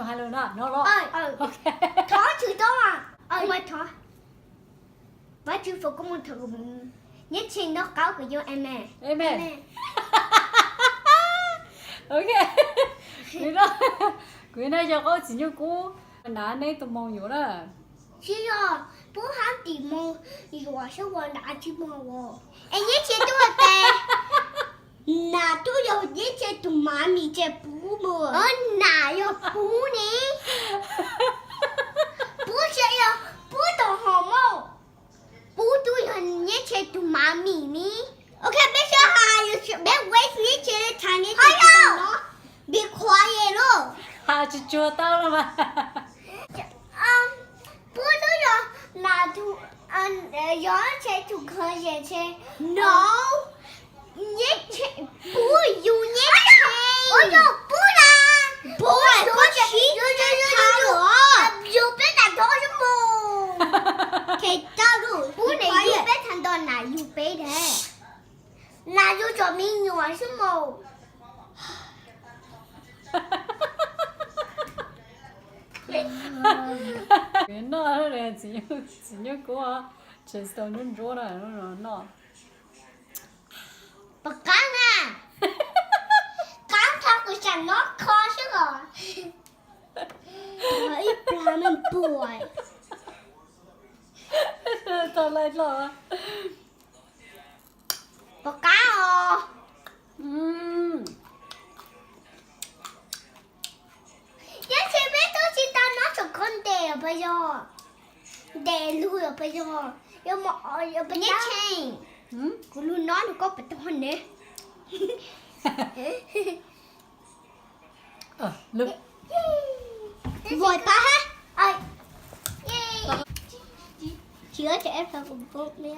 Hais lus no, no los. Thov Vajtswv tau, kuv mas thov Vajtswv foom koob hmoov rau kuv, Nyiaj Tshee noj qab kuv yuav amen. Amen. Ok. Kuv yuav noj, kuv yuav noj yog qab txiv nyuj kub, hnav neb tus moos yuav na. Tsis yog, pub hab tim moos yuav sab ua nram tsis moos. Es Nyiaj Tshee tuaj tes, nas tuaj yog Nyiaj Tshee tus mav mis ces pub mus. Nas yog pub ne. Pub tsis yog pub tau hov mog. Pub tuaj yog Nyiaj Tshee tus mav mis ne. Ok, peb sib hais, peb waste Nyiaj Tshee time, Nyiaj Tshee tsis tau noj. Be quiet lauj. Hais tsis tsuag tau los mas. Pub tuaj yog nas tus, yog Nyiaj Tshee tus cousin tshee. No. Nyiaj Tshee, pub yus Nyiaj Tshee. Pub na. Pub, koj siv yus Nyiaj Tshee los. Yus peb tas thov xwb mus. Pub ne yus peb tag nto nas yus peb de. Nas yus tsom me nyuam xwb mus. Noj, txiv nyuj kub, tseem tau ntsuab ntsuab na, noj. Pom qab na. Qab thaum kuv xam noj kho xwb os. Ib plag me npuas. Tau laij loj. Pom qab os. Tab sis peb twb tsis tau noj tsoom khaub ntes os puas yog? Ntes lug os puas yog? Yuav mus, yuav peb Nyiaj Tshee. Kuv lug noj nrog koj puas tau ne? Voj pab hab. Tsis, tsis ua cas eb pab kuv poob li.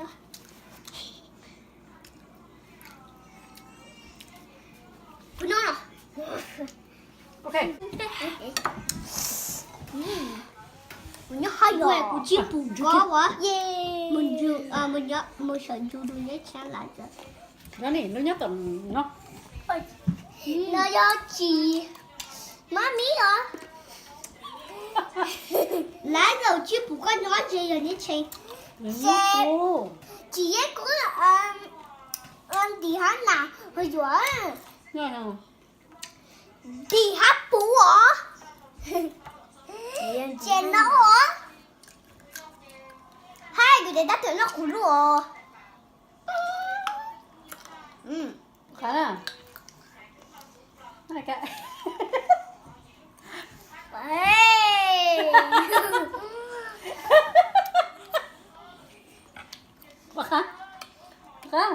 Kuv noj. Ok. Kuv nyob haj yam kuv tsis pum nrov ua. Mus, mus sawv ntsug rau neb tshab lawm. Nyob tom no. No yog tsis mab mib os. Lawv zaum tsis pum koj nyob ze yog neb tshee. Tsis yeej kub ntim hab nas ho yuav ntim hab puv os. Ces no os. Hab kuv tes tab tom noj qub lub os. Qhov na. Qhov, qhov.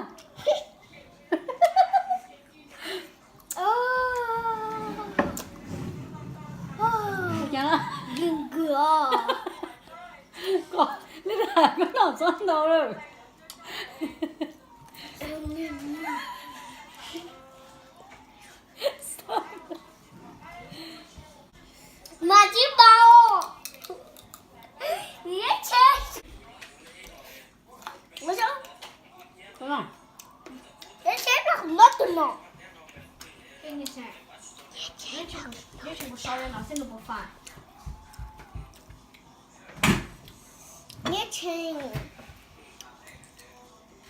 Koj, li koj noj txob ntau lawm. Mas tsis npaum. Neb tsheb, neb tsheb no kuv muab tus no. Neb tshee,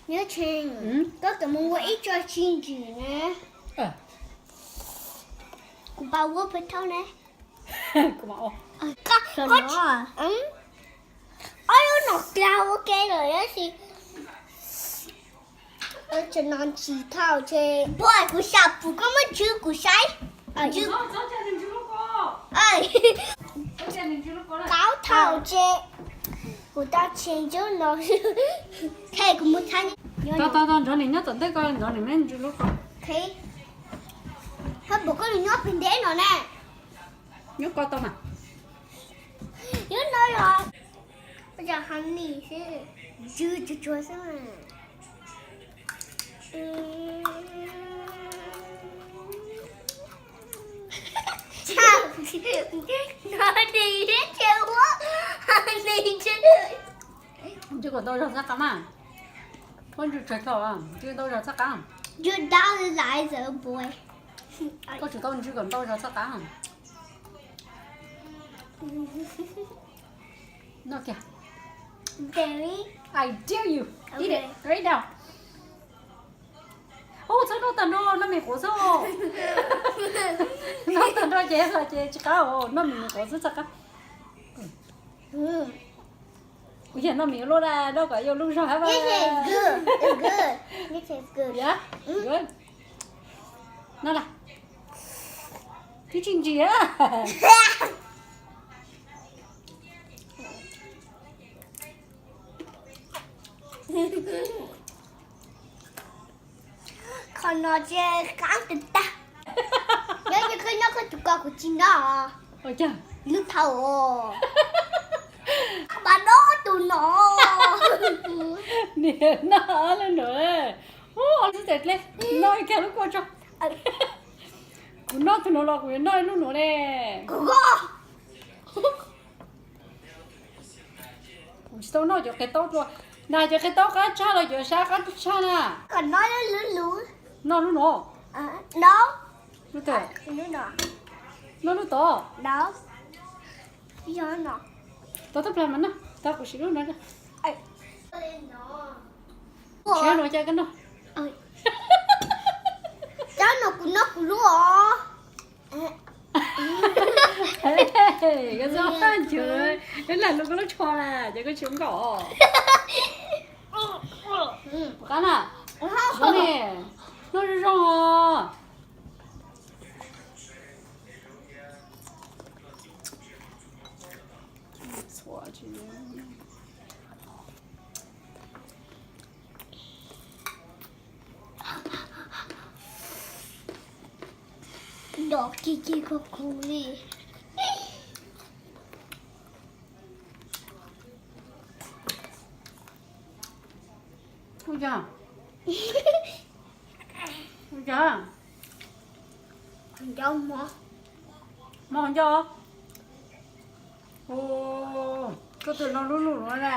neb tshee, koj kam mus ua ib co tsis ntsim na. Kuv pab ua peb thauj ne. Ob lub no kla ua ke lawm tab sis tseem no tsis thaum ces npua kuv xyaum pum koj muab ntswj kuv saib. Qab thaum ces kuv tau tsis ntswj no. Kuv mus thaij. Tau, tau, tau, nrov nim nyob tom ntej ko, nrov nim ntswj lub ko. Hab pum koj lug nyob pem ntej no na. Nyob ko tau mas. Nyob no los. Ua cas honey xwb, ntsw tsuag tsuag xwb. No nim tsis ua honey. Ntsw kom ntau zog txhaj qab mas. Koj ntsw tshaj thaum, ntsw ntau zog txhaj qab. Ntsw dab lais zov npua. Koj tsis tau ntsw kom ntau zog txhaj qab. Noj kiag. Dairy. I dare you. Eat it right now. Ub, txhob noj tag nrho, noj mis quav xwb. Noj tag nrho ces los ces tsis qab os, noj mis quav xwb txhaj qab. Kuv yog noj mis ua luaj na, noj kom yuav luj zog hab. Yog, good. Noj las. Twb tsis ntsia. Qhov no ces qab tag tag. Yog ces koj noj koj tus ko kuv tsis noj. Lub thaum mas noj tus no. Niam noj lub nuav. Ub, xwb tes dleb, noj ib kag lub ko tso. Kuv noj tus nuav los kuv yuav noj lub nuav ne. Kuv tsis tau noj cov qe taub dua. Na, cov qe taub qab tshaj los cov sab qab tshaj na. Kom noj lub lub. Noj lub nuav. Lub twg? Noj lub tod. Tau tub plag mas noj, tau kuv siv lub no. Siab no cas koj noj. Cov no kuv noj kuv lub os. Koj txhob nchuav, ib lam lub koj lub tsho na, ces koj tsis ua nkauj. Puas qab na? Zoo ne, noj zoo zoo os. Dov kiag kiag khuv khuv li. Ua cas? Ua cas? Nco mov. Mov nco. Ua, koj twb noj lub lub nuav na.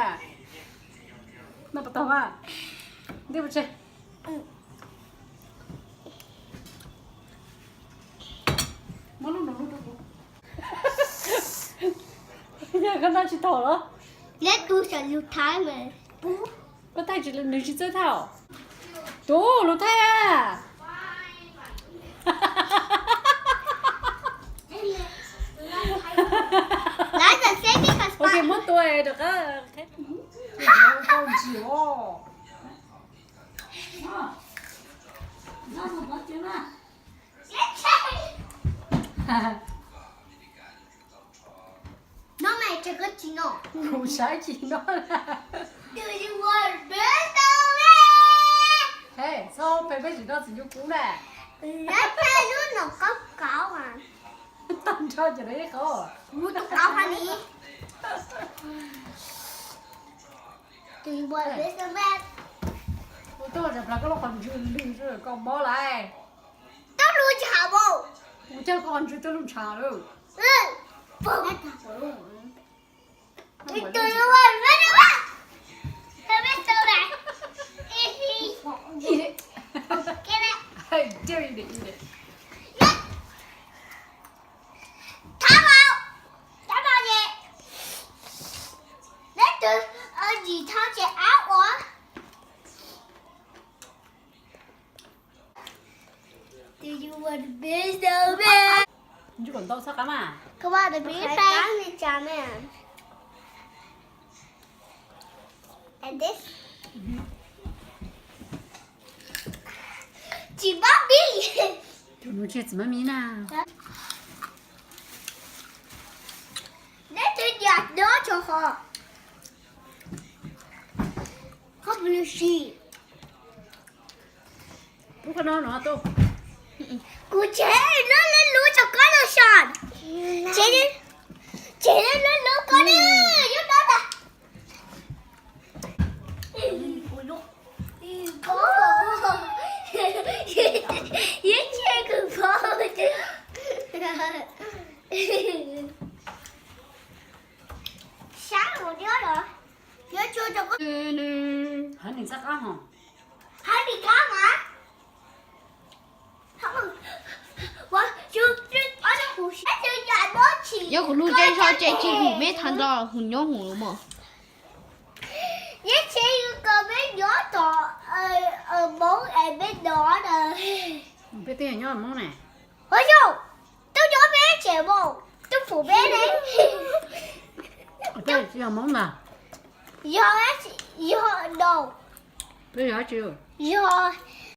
Noj puas tau mas? Ntej puas tseg? Muab lub nuav lub rau kuv. Yog koj noj tsis tau los? Neb tu sam lug thaij mas. Koj thaij tsis, nws tsis txawj thaij os. Tus lug thaij a. Lawv txawm seb peb txawm Ok, muab tua rov qab. Noj mas, tseg koj tsis noj. Kuv saib tsis noj na. He, txhob peb, peb tsis noj txiv nyuj kub na. Lub no qab kaub. Tag nrho ces lawv ib qho. Mus tus qab ha ni. Ua tuaj tsam plaws koj lub qhov ntswg lwg koj mob lawm. Tub lub ntshav. Ua cas koj qhov ntswg twb lub ntshav lawm. Eat it. I dare you to eat it. Thab, thab no ces neb twb tsis thab ces ab ua. Do you want a piece of it? Ntsej muag ntau txhob qab mas. Koj want a piece of it? And this? Tsis pab pib. Tus no tsis txawj maj mib na. Neb twb nyiam nyob tso qhov. Qhov pw lub si. Pub qhov no no tuaj. Kuv tsev no lub lub tso koj lub son. Tsev, tsev lub lub koj lub yuav no ntag. Yeej tsis kws pom. Sab mus diab los. Yuav tsuag rau koj. Hab nis txaj qab hos. Hab nis qab mas. Ua, tsuag ob tug kuv sab tsuag yam dab tsi. Yog kuv lug zej zog ces tsis hum meb thav nrho, hum nyob hum lus mos. Yeb tsev ko peb nyob tom Hmoob es peb nov na. Peb twb yog nyob Hmoob ne. Ua yog, twb nyob peb tsev mas, twb pum peb ne. Yog Hmoob ntag. Yog, yog no. Peb yog dab tsi? Yog